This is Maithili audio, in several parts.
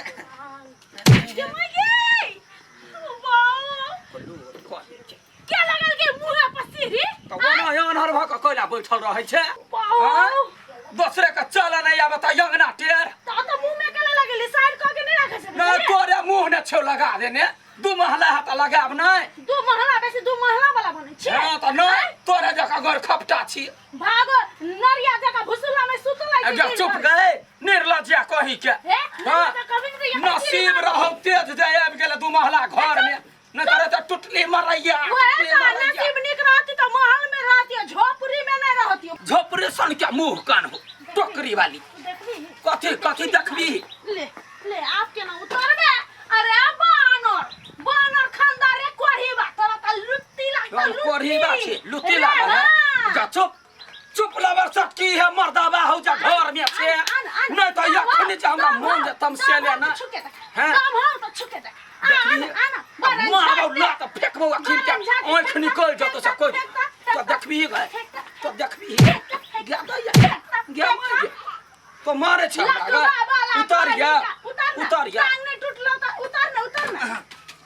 गे माय गे बाबा के लगल के मुंह पर सीढ़ी तऽ ओना अनहर भऽ कऽ कोइला बैठल रहै छै बाबा आँय? दोसरे के चल नहि आबे तऽ अंगना टेढ़ तो तो मुंह में केला लगेली साइड क के नहीं रखे छै नहि तोरे मुँह ने छौ लगा देने दू महला है तऽ लगाब नहि दू महला बेसी दू महला वाला बनै छै हँ तऽ नहि तोरे जकाँ गोर खपटा छी भागो नरिया जका भुसुला में सुतल है जा चुप गए निर्लज्जा कही के हे हाँ। कभी नहीं नसीब रहो तेज जे आबि गेल दू महला घर में नहि तऽ तऽ टुटली मरैया वह टुटली तो मरैया नसीब निक रहती तो महल में रहती झोपड़ी में नहीं रहती झोपड़ी सन के मुंह कान हो टोकरी वाली देखबी कथी कथी देखबी ले ले आप के ना उतरबे अरे बानर बानर खानदार रे कोढ़ी बा तोरा त लुत्ती लागता हम कोढ़ी बा छी लुत्ती लागल है जा चुप चुप लबर सटकी है मर्दाबा हो जा घर में से नहीं तो यखनी जे हमरा मन जे तमसेले ना हैं दम हो तो छुके देख देखबी मारबौ लात फेकबौ अखिन के आँख निकल जतो से कोई तो देखबी गए तो देखबी गया गया गया मार तो मारे छ हमरा गए उतर गया उतर गया टांग नहीं टूटलो तो उतर ना उतर ना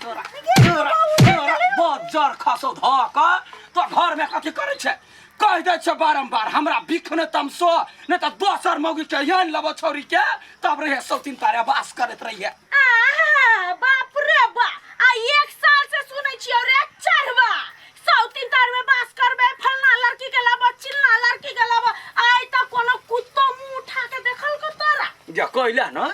तोरा तोरा तोरा बहुत जर खसौ धऽ कऽ तो घर में कथी करै छै कहि दै छै बारम्बार हमरा बिख ने तमसो नहि तऽ दोसर मौगी के आनि लेबो छौरी के तब रहिए सौतीन तारे वास करैत रहिए आहा, बाप रे बा आ एक साल से सुनै छियौ रे चढ़वा सौतीन तार में बास करबे फलना लड़की के लाबो चिलना लड़की के लाबो आइ तक कोनो कुत्तो मुंह उठा के देखल को तोरा जे कैला ने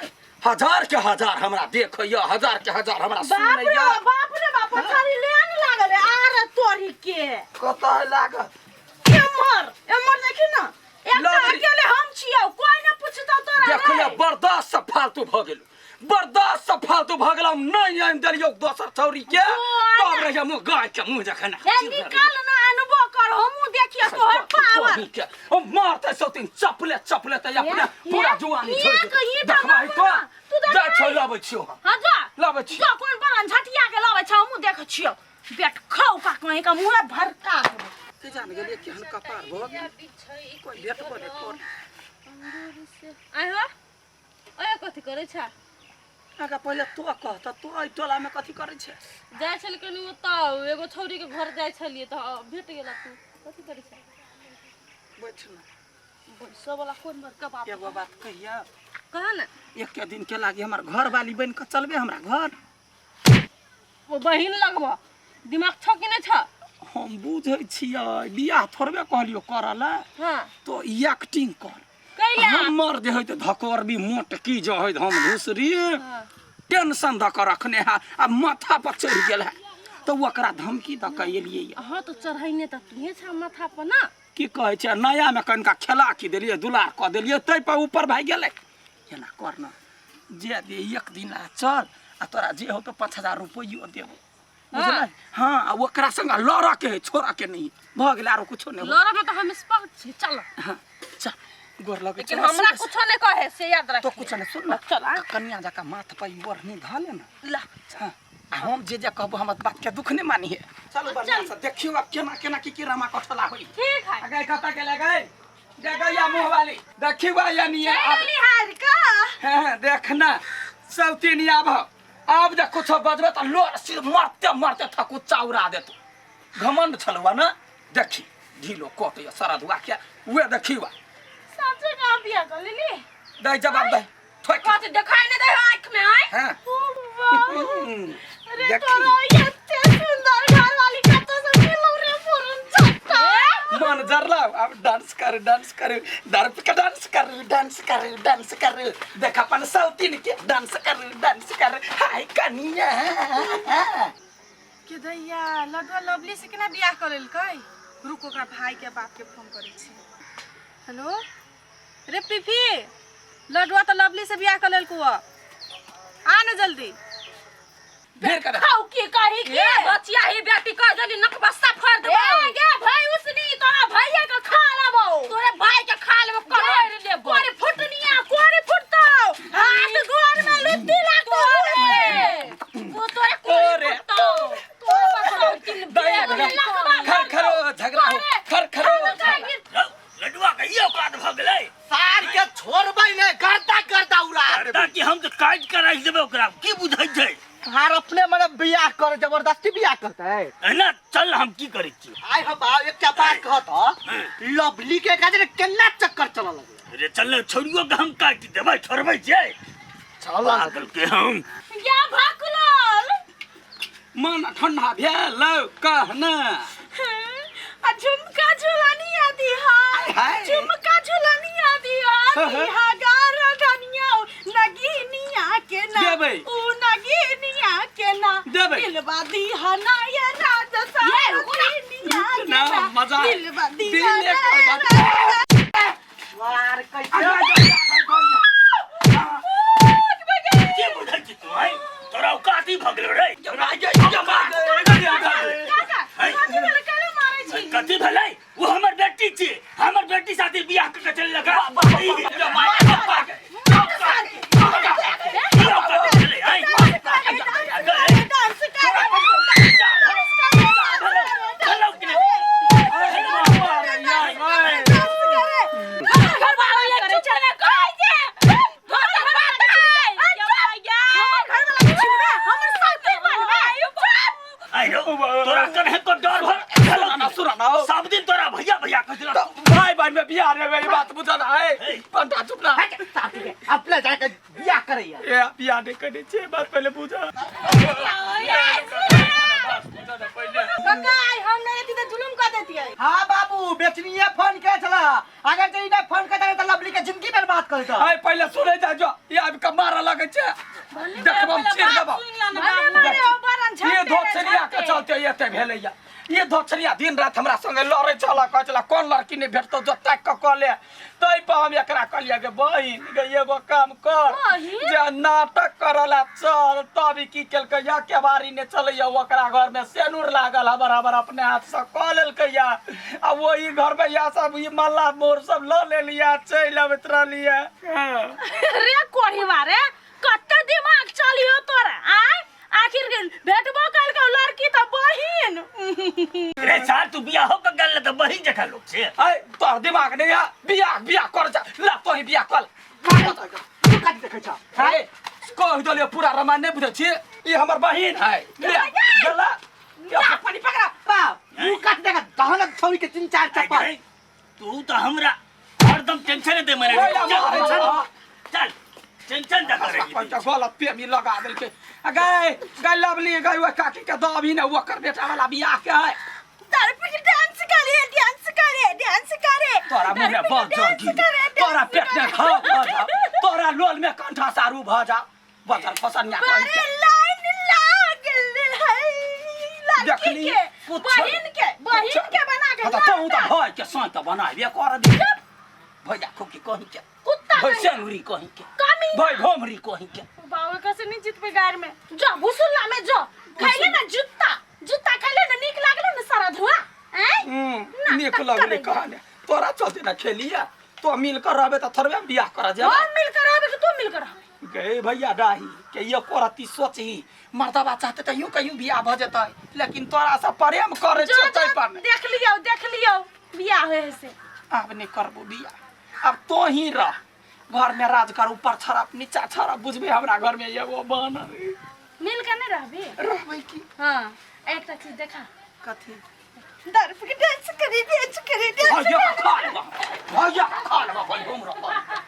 हजार के हजार हमरा देखैया हजार के हजार हमरा बाप रे सुनैया बाप रे बाप थारी लेन लागल है आर तोरी के कतऽ लागल एम्हर एम्हर देखी ना एकटा लवरी। अकेले हम छियौ कोई न पूछतौ तोरा देखले रे। बर्दाश्त से फालतू भऽ गेलू बर्दाश्त से फालतू भऽ गेल हम नहि आनि देलियौ दोसर छौरी के तब रहिए मुँह गाय के मुँह जखन हे निकाल ना अनबो कर हमहूँ देखियो तोहर पावर के हम मारते सौतीन चपले चपले तऽ अपने पूरा जुआनी छोड़ि एक देतै। ईंटा देखबही मारबो तो ना, तू देखबही। जाइ छौ लबै छियौ हम हाँ जा लाबै छी। जा कोन बरन झटिया के लाबै छ हमहूँ देखै छियौ बेट खाउ का कहीं का मुँह भरका देबो। के जान गेलियै केहन कपार भऽ गेल कोइ भेटबो नहि कर आइ हो ओए कथी करै छ आगा पहिले तो कह तऽ तो एहि टोलामे कथी करै छै जाइ छल कनी ओतऽ एगो छौरी के घर जाइ छलियै तऽ भेट गेला तू कथी करै छ बैठ न बैसऽ वाला कोन बड़का बाप एगो बात कहिया कह ने एके दिन के लागी हमर घर वाली बनि कऽ चलबे हमरा घर ओ बहिन लगबऽ दिमाग छौ कि नहि छौ हम बुझै छियै बियाह थोड़बे कहलियौ करऽ लए हाँ तो एक्टिंग कर कैला हमर जे है तऽ धकरबी मोटकी जे है हम घुसरी टेंशन दऽ कऽ रखने है आ माथा पर चढ़ि गेल है तऽ ओकरा धमकी दऽ कऽ एलियै यऽ। हाँ तो चढ़ैने तऽ तुहे छा माथा पर ना की कहै छै नयामे कनिका खेला की देलियै दुलार कऽ देलियै ताहि पर ऊपर भए गेलै एना कर न जे दे एक दिन आ चल आ तोरा जे हो तो 5000 रुपैयो देबो बुझलै हाँ आ ओकरा संग लड़ऽ के है छोड़ऽ के नहीं भऽ गेलै आरो कुछो नहीं लड़ऽ में तो हम स्पष्ट छी चल हाँ चल गोर लगै लेकिन हमरा कुछो नहीं कहे से याद रख तो कुछो नहीं सुन ना चल आ। कनिया जकाँ माथ पर ई ओढ़नी धऽ ले ना ला हाँ आ हम जे जे कहबो हमर बात के दुख नहीं मानी है चलो बढ़िया से देखियो अब केना केना की की रामा कठला होई ठीक है गए कतऽ गेलै गए गैया मुँह वाली देखी बा यानी अब चली हार का हाँ, देखना सौतीन आब आब जे कुछो बजबे तऽ लोर सिर मरते मरते थकुच्चा उड़ा देतो घमंड छलुआ ना देखी ढीलो कट या सरदुआ के वे देखी बा सच्चे का बिया कर लेली दे जवाब दे ठोक कथी देखाई नहीं दे आँख में आय हाँ ओ बाबू अरे देखी। तोरा एते सुंदर घर वाली कतऽ से मिलौ रे फुरन चट्टा मन जरला अब डांस कर डांस कर दर्प के डांस कर डांस कर डांस कर देख अपन सौतीन के डांस कर डांस कर हाय कनिया के दैया लडुआ लवली से केना बियाह कर लेलकै रुक ओकरा भाई के बाप के फोन करै छी हेलो रे पीफी लडुआ तऽ लवली से बियाह कर लेलकौ आ ना जल्दी ढेर कर खाऊ की कही के ए बचिया ही बेटी कह देली नकबस्ता फाड़ देबो ए गे भाई उसनी तोरा भैया के खा लेबो तोरे भाई के खा लेबो करोड़ लेबो कोरी फुटनिया कोरी फुटतौ हाथ गोर में लुत्ती लागतो रे तू तोरे कोरी अरे। फुटतौ तोरे बसौ तीन दया खर खरो झगड़ा हो खर खरो लडुआ के ई औकात भऽ गेलै सार के छोड़बै ने गर्दा गर्दा उड़ा ताकि हम तऽ तऽ काटि कऽ राखि देबै ओकरा की बुझै छै हार अपने मने बियाह कर जबरदस्ती बियाह करते एना चल हम की करै छी आइ हम बाप एकटा बात कहत लवली के काज केना चक्कर चलऽ लगलै रे चल ने छोड़ियो के हम काटि देबै छोड़बै छियै चल पागल के हम या भकुलोल मन ठंडा भेल कहना आ झुमका झुलनिया दिहा हाय। झुमका झुलनिया दिहा दिहा गार धनिया नगीनिया के ना देबै। ऊ नगीनिया के ना देबै। दिलवा दिहा ना ये राजा साहब नगीनिया के ना, ना मजा। दिलवा दिहा दिल ना एक ये बात- राजा यार कैसे की बुझै छी तू आइ तोरा औकाती भऽ गेलो रे काका कथी भेलै काहे मारै छी कथी भेलै ओ हमर बेटी छी हमर बेटी साथे बियाह कऽ के चलि लगा डांस करे डांस करे घर वाला ये चुप ना कहै जे घर वाला हमर घर वाला के छिनबे हमर साथे बनबे तोरा कन्हे को डर भर सुना सुना सब दिन तोरा भैया भैया कहै छला भाई बहन में बियाह रे ई बात बुझल है पंटा चुप ना अपने जाके बियाह करैया ए बियाह नहीं करे छे बात पहले बुझा काका आई हम नहीं रहती तो जुलुम कर देती है हाँ बाबू बेचनिए फोन के छला अगर जे नहीं फोन करता त लवली के जिंदगी बर्बाद कर दो आइ पहले सुने जा जो ये आबि के मारऽ लगै छै देखबम चीर देबो भले मारे हो बरन ये धोछरिया के चलते एते भेलैया ये धोछरिया दिन रात हमरा संगे लड़ै छला कहै छला कोन लड़की नहि भेटतौ जो ताकि कऽ कऽ ले ताहि पर हम एकरा कहलियै गे बहिन गे एगो काम कर बहिन? जे नाटक करऽ ला चल तब ई की केलकै या केबारी नहि चलैया ओकरा घर मे सेनुर लागल हमर हमर अपने हाथ से कऽ लेलकै या आ ओही घर मे या सब ई मल्ला मोर सब लऽ लेलियै चलि अबैत रहलियै हँ। रे कोढ़ीवा रे कते दिमाग चलियो तोरा आय आखिर के भेटबो कल लड़की त बहिन रे सार तू बियाह के गेल त बहिन जकाँ लोग छै ऐ तोहर दिमाग नहीं है बियाह बियाह कर जा ला तोही बियाह कर तू कथी देखै छ है कह देलियो पूरा रामायण नहीं बुझै छी ई हमर बहिन है ले गेला पानी पकड़ा बाप तू कथी देखा दहन छौरी के तीन चार चप्पल तू तो हमरा हरदम टेंशन दे मेरे ओए ला मारै चल छौ। चल टेंशन दे करे पैसा गलत पेमी लगा देलकै आ गए गए लवली गए ओहि काकी के दबी ने ओकर बेटा वाला बियाह के है तारे पे डांस करे डांस करे डांस करे तोरा मुँह में बड़ जगी तोरा पेट में घाव भऽ जा तोरा लोल में कंठा सारू भऽ जा बचल फसनिया कहि अरे के लाइन लागल है लड़की देखली के पुच्छल। बहिन के बहिन के बना के हाँ तऽ तोहूँ तऽ भय के साँझ तऽ बनाबे कर दे भैया खूब के कहीं के कुत्ता भै कहीं। सेनुरी कहीं के कमी भै घोमरी कहीं के बाबा कैसे नहीं जीत पे गार में जा भुसुल्ला में जा खैले ना जूता जूता खैले ना नीक लागले ना सारा धुआ हैं नीक लगले कहने तोरा चलते ना खेलिया तो मिल कर रहबे तऽ थोड़बे हम बियाह कर जाब हम मिल कर रहबे कि तू मिल कर रहबे गे भैया डाही के ये करती सोचही मर्दबा चाहते तऽ यूं कहीं बियाह भऽ जेतै लेकिन तोरा से प्रेम करे जो छियौ जो ताहि पर नहि। देख लियौ देख लियौ बियाह होए है से आब नहि करबो बियाह आब तो ही रह घर में राज कर ऊपर छड़प नीचा छड़प बुझबे हमरा घर में एगो बानर मिल के नहीं रहबी रहबै की हाँ एकटा चीज देखा कथी दर पे डांस करे डांस करे डांस भैया खा लेबा भैया खा लेबा भाई हम रह